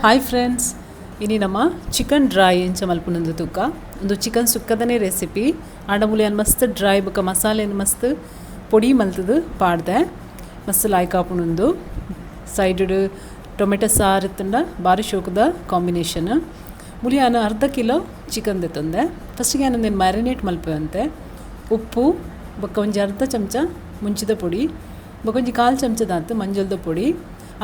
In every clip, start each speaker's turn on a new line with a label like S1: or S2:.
S1: Hi friends, ಇನಿ ನಮ್ಮ chicken dry ಎಂಚ ಮಲ್ಪುನಂದು ತೂಕ ಒಂದು ಚಿಕನ್ ಸುಕ್ಕದನೇ ರೆಸಿಪಿ. ಆಂಡ ಮಸ್ತ್ ಡ್ರೈ ಬೊಕ ಮಸಾಲೆ ಮಸ್ತ್ ಪೊಡಿ ಮಲ್ತದು ಪಾಡ್ದೆ ಮಸ್ತ್ ಲಾಯ್ಕ್ ಆಪುನಂದು. ಸೈಡ್ ಟೊಮೆಟೊ ಸಾರು ಇತ್ತಂಡ ಬಾರಿ ಶೋಕದ ಕಾಂಬಿನೇಷನ್. ಮುಲಿಯಾನ ಅರ್ಧ ಕಿಲೋ ಚಿಕನ್ ದೆತ್ತೊಂದೆ. ಫಸ್ಟಿಗೆ ನಾನು ಮ್ಯಾರಿನೇಟ್ ಮಲ್ಪುವಂತೆ ಉಪ್ಪು ಬೊಕ ಒಂಜಿ ಅರ್ಧ ಚಮಚ ಮುಂಚಿದ ಪೊಡಿ ಬೊಕ ಒಂಜಿ ಕಾಲು ಚಮಚದಾತು ಮಂಜಲ್ದ ಪೊಡಿ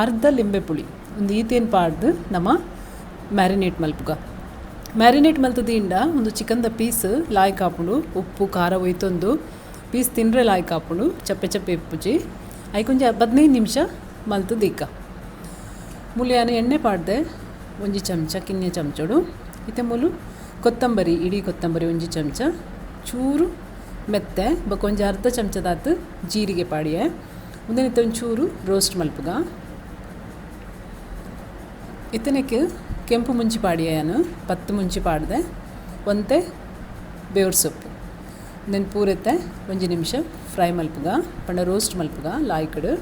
S1: ಅರ್ಧ ಲಿಂಬೆ ಪುಳಿ ಒಂದು ಈತೇನು ಪಾಡ್ದು ನಮ್ಮ ಮ್ಯಾರಿನೇಟ್ ಮಲ್ಪುಗ. ಮ್ಯಾರಿನೇಟ್ ಮಲ್ತದಿಂಡ ಒಂದು ಚಿಕನ್ದ ಪೀಸ್ ಲಾಯ್ಕ್ ಆಪುಂಡು. ಉಪ್ಪು ಖಾರ ಒಯ್ತೊಂದು ಪೀಸ್ ತಿಂದರೆ ಲಾಯ್ಕ್ ಆಪುಂಡು, ಚಪ್ಪೆ ಚಪ್ಪೆ ಇಪ್ಪುಜಿ. ಐಕೊಂಜಿ 15 ನಿಮಿಷ ಮಲ್ತದೀಕ. ಮುಲಿಯಾನ ಎಣ್ಣೆ ಪಾಡ್ದೆ ಒಂಜಿ ಚಮಚ ಕಿನ್ಯ ಚಮಚೋಡು. ಇತ್ತೆ ಮುಲು ಕೊತ್ತಂಬರಿ ಇಡೀ ಕೊತ್ತಂಬರಿ ಒಂಜಿ ಚಮಚ, ಚೂರು ಮೆತ್ತೆ ಬೊಕ ಒಂಜಿ ಅರ್ಧ ಚಮಚದಾತು ಜೀರಿಗೆ ಪಾಡಿಯೆ. ಉಂದೆನಿತ್ತೆ ಒಂಚೂರು ರೋಸ್ಟ್ ಮಲ್ಪುಗ. ಇತ್ತನೆಕ್ ಕೆಂಪು ಮುಂಚಿ ಪಾಡಿಯಾನು 10 ಮುಂಚಿ ಪಾಡ್ದೆ, ಒಂತೆ ಬೇವ್ರ ಸೊಪ್ಪು. ಉಂದೆನ್ ಪೂರೆತ್ತೆ ಒಂಜಿ ನಿಮಿಷ ಫ್ರೈ ಮಲ್ಪುಗ, ಪಂಡ ರೋಸ್ಟ್ ಮಲ್ಪುಗ ಲಾಯ್ಕಡು.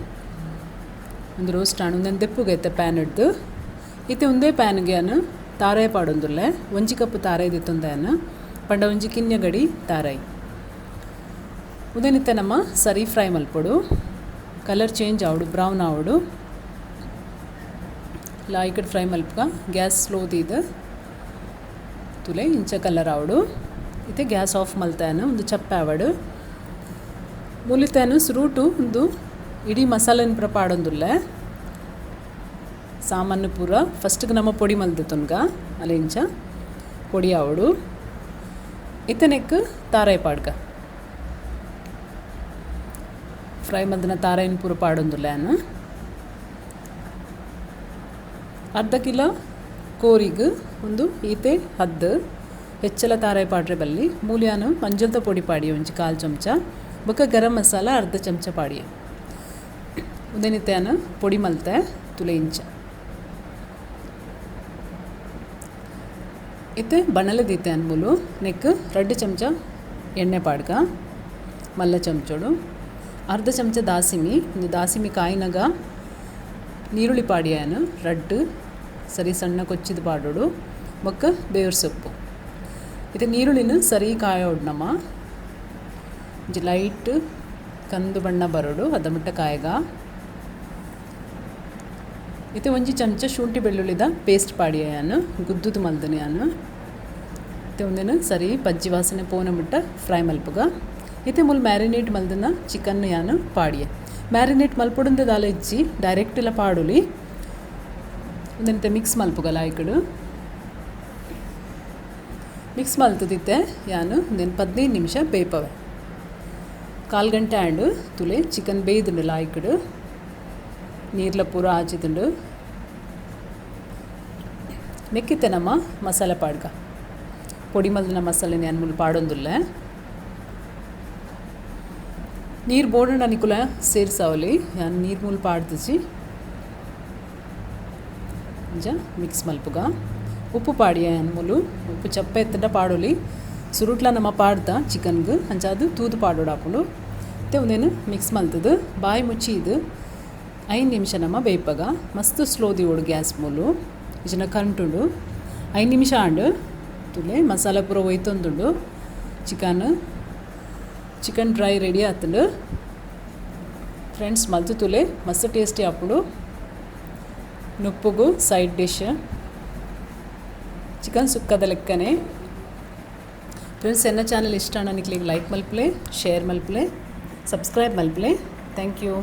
S1: ಒಂದು ರೋಸ್ಟ್ ಆಣು ಉಂದೆನ್ ದೆಪ್ಪುಗ ಇತ್ತೆ ಪ್ಯಾನ್ ಹಿಡ್ದು. ಇತ್ತೆ ಒಂದೇ ಪ್ಯಾನ್ಗೆ ಅನು ತಾರಾಯಿ ಪಾಡೊಂದುಲ್ಲೆ. ಒಂಜಿ ಕಪ್ ತಾರಾಯಿ ದೆತ್ತೊಂದೆ ಪಂಡ ಒಂಜಿ ಕಿನ್ಯ ಗಡಿ ತಾರಾಯಿ. ಉಂದೆನಿತ್ತೆ ನಮ್ಮ ಸರಿ ಫ್ರೈ ಮಲ್ಪೊಡು. ಕಲರ್ ಚೇಂಜ್ ಆವಡು, ಬ್ರೌನ್ ಆವಡು. ಲಾಯ್ಕಡ್ ಫ್ರೈ ಮಲ್ಪುಗ. ಗ್ಯಾಸ್ ಸ್ಲೋ ದೀದ್ ತುಲೆ ಇಂಚ ಕಲರ್ ಆವಡು. ಇತ್ತೆ ಗ್ಯಾಸ್ ಆಫ್ ಮಲ್ತಾನು ಒಂದು ಚಪ್ಪೆ ಆವಡು. ಮುಲಿತಾನು ಸುರೂಟು ಒಂದು ಇಡೀ ಮಸಾಲೆನ ಪೂರ ಪಾಡೊಂದುಲ್ಲೆ. ಸಾಮಾನು ಪೂರ ಫಸ್ಟ್ಗೆ ನಮ್ಮ ಪೊಡಿ ಮಲ್ದು ತುನ್ಗ ಅಲ್ಲ ಇಂಚ ಪೊಡಿ ಆವಡು. ಇತ್ತನೆಕ್ ತಾರಾಯಿ ಪಾಡ್ಗ. ಫ್ರೈ ಮಲ್ದಿನ ತಾರಾಯಿನ ಪೂರ ಪಾಡೊಂದುಲ್ಲೆ. ಅರ್ಧ ಕಿಲೋ ಕೋರಿಗ್ ಒಂದು ಈತೆ ಹದ್ದು ಹೆಚ್ಚಲ ತಾರಾಯಿ ಪಾಡ್ರೆ ಬಲ್ಲಿ. ಮೂಲಿಯಾನು ಮಂಜಲ್ದ ಪೊಡಿ ಪಾಡಿ ಒಂಜಿ ಕಾಲು ಚಮಚ ಬೊಕ ಗರಂ ಮಸಾಲ ಅರ್ಧ ಚಮಚ ಪಾಡಿಯ. ಉಂದೆನಿತ್ಯಾನು ಪೊಡಿ ಮಲ್ತೆ ತುಲೆ ಇಂಚ. ಇತ್ತೆ ಬಣಲೆ ದೀತೆ ಮುಲು ನೆಕ್ 2 ಚಮಚ ಎಣ್ಣೆ ಪಾಡ್ಗ ಮಲ್ಲ ಚಮಚೋಡು. ಅರ್ಧ ಚಮಚ ದಾಸಿಮಿ, ಒಂದು ದಾಸಿಮಿ ಕಾಯಿನಗ ನೀರುಳ್ಳಿ ಪಾಡಿಯಾನು ರಡ್ಡು ಸರಿ ಸಣ್ಣ ಕೊಚ್ಚಿದ ಪಾಡೋಡು. ಬೊಕ್ಕ ಬೇವ್ರ ಸೊಪ್ಪು. ಇದು ನೀರುಳ್ಳಿನ ಸರಿ ಕಾಯೋಡು ನಮ್ಮ ಒಂಜಿ ಲೈಟ್ ಕಂದು ಬಣ್ಣ ಬರೋಡು ಅದ ಮುಟ್ಟ ಕಾಯಗ. ಇತ್ತೆ ಒಂಜಿ ಚಮಚ ಶುಂಠಿ ಬೆಳ್ಳುಳ್ಳಿದ ಪೇಸ್ಟ್ ಪಾಡಿಯಾನು ಗುದ್ದುದು ಮಲ್ದನೆಯಾನು. ಇತ್ತೆ ಒಂದೇನು ಸರಿ ಪಜ್ಜಿ ವಾಸನೆ ಪೋನ ಮುಟ್ಟ ಫ್ರೈ ಮಲ್ಪುಗ. ಇತ್ತೆ ಮುಲ್ ಮ್ಯಾರಿನೇಟ್ ಮಲ್ದನ ಚಿಕನ್ ಯಾನು ಪಾಡಿಯೆ. ಮ್ಯಾರಿನೇಟ್ ಮಲ್ಪೊಡುಂದೆ ದಾಲ ಇಜ್ಜಿ, ಡೈರೆಕ್ಟ್ ಇಲ್ಲ ಪಾಡುಲಿ. ಒಂದೆಂತೆ ಮಿಕ್ಸ್ ಮಲ್ಪುಗ ಲಾಯ್ಕಡು. ಮಿಕ್ಸ್ ಮಲ್ತದಿತ್ತೆ ಯಾನು ಒಂದೇನು 15 ನಿಮಿಷ ಬೇಪವೆ. ಕಾಲು ಗಂಟೆ ಆಂಡು ತುಲೆ ಚಿಕನ್ ಬೇಯ್ದುಂಡು ಲಾಯ್ಕಡು. ನೀರ್ಲ ಪೂರ ಆಚಿದುಂಡು. ನೆಕ್ಕಿತ್ತೆ ನಮ್ಮ ಮಸಾಲೆ ಪಾಡ್ಗ. ಪೊಡಿ ಮಲ್ದಿನ ಮಸಾಲೆ ನಾನು ಮುಲ್ ಪಾಡೊಂದುಲ್ಲೆ. ನೀರು ಬೋಡಂಡ ನಿಕುಲ ಸೇರ್ಸಾವಲಿ. ಯಾನ್ ನೀರು ಮೂಲು ಪಾಡ್ದಿಜಿ. ಇಂಚ ಮಿಕ್ಸ್ ಮಲ್ಪುಗ. ಉಪ್ಪು ಪಾಡಿಯ ಮುಲು ಉಪ್ಪು ಚಪ್ಪೆ ಎತ್ತಂಡ ಪಾಡೊಲಿ. ಸುರುಟ್ಲ ನಮ್ಮ ಪಾಡ್ದ ಚಿಕನ್ಗೆ ಅಂಚಾದು ತೂದು ಪಾಡೋಡು ಆಪುಂಡು. ಇತ್ತೆ ಒಂದೇನು ಮಿಕ್ಸ್ ಮಲ್ತದು ಬಾಯಿ ಮುಚ್ಚಿ ಇದು 5 ನಿಮಿಷ ನಮ್ಮ ಬೇಯ್ಪಗ. ಮಸ್ತ್ ಸ್ಲೋ ದಿವೋಡು ಗ್ಯಾಸ್ ಮೂಲು ಇಜನ ಕಂಟುಂಡು. 5 ನಿಮಿಷ ಆಂಡು ತುಲೆ ಮಸಾಲೆ ಪೂರ ಒಯ್ತೊಂದುಂಡು. Chicken dry ready ಆತುಂಡು. ಫ್ರೆಂಡ್ಸ್ ಮಲ್ತು ತುಲೆ ಮಸ್ತ್ ಟೇಸ್ಟಿ ಆಪುಂಡು. ನುಪ್ಪುಗು side dish chicken ಸುಕ್ಕದ ಲೆಕ್ಕನೆ. ಫ್ರೆಂಡ್ಸ್ ಎನ್ನ ಚಾನಲ್ ಇಷ್ಟ ನಿಕ್ಲಿಗೆ ಲೈಕ್ ಮಲ್ಪಲೆ, ಶೇರ್ ಮಲ್ಪಲೆ, ಸಬ್ಸ್ಕ್ರೈಬ್ ಮಲ್ಪಲೆ. Thank you.